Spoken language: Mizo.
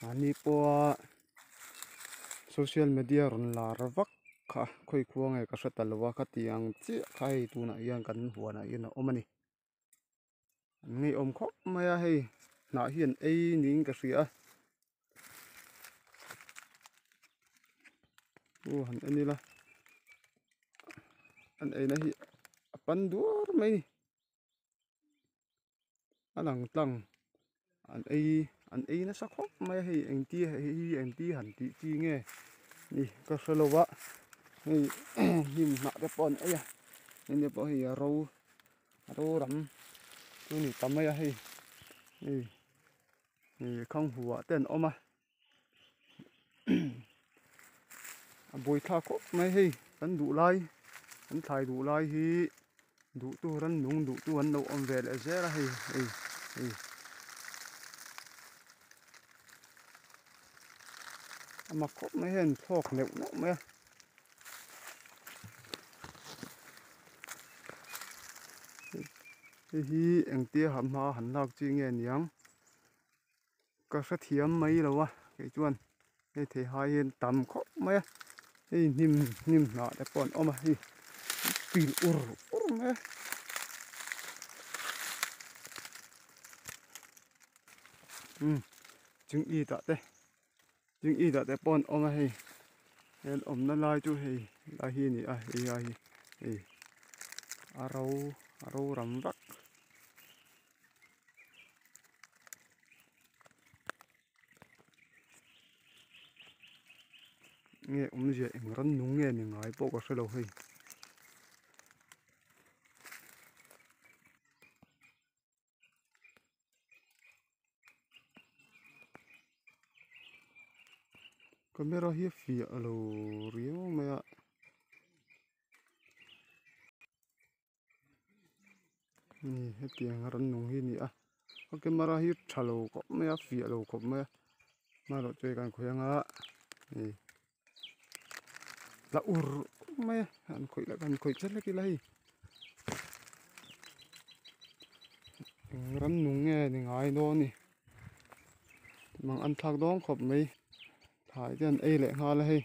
Mahni pawha social media rawn lar vak kha khawi khua nge ka hre ta lo a khatiang chiah kha hei tunah hian kan huanah hian a awm a ni. An ngeiawm khawp mai a hei hnah hi an ei niin ka hria a aw han en ila an eina hi a pan duar mai a ni a lang tlang an ei an ei nasa khawp mai a hei engti hei hi engti han tih chi nge ni ka hre lo a hei hnim hnah te pawh an ei a heng te pawh hei a ro a ro ram chu ni ta mai a hei hei ih khang huah te an awm a a buaithlak khawp mai hei kan duh lai kan thlai duh lai hi duh tur an nung duh tu an lo awm ve leh zel a hei hei hei a mak khawp mai hian thlawk neuh neuh mai a. Hei hi engtia hma han lak chi nge niang. Ka hrethiam mai lo a kei chuan hei thei hai hian tam khawp mai a hei hnim hnim hnah te pawh an awm a hei pil ur ur mai a umm ching it ah te ching it ah te pawh an awm a hei he an awmna lai chu hei lai hi a ni a hei lai hi hei a ro a ro ram vak. Nge awmzia eng ran nung nge ni ngai pawh ka hre lo hei. Camera hi a fiah lo riau mai a. Ni hetiang rannung hi a ni a a camera hi tha lo khawp mai a fiah lo khawp mai a hmanraw chu hei kan khawih anga ni la ur mai a han khawih lah han khawih chet hlek ila hei eng rannung nge ni ngai dawn a ni mang an thlak dawn khawp mai thlai te an ei leh nghal a hei.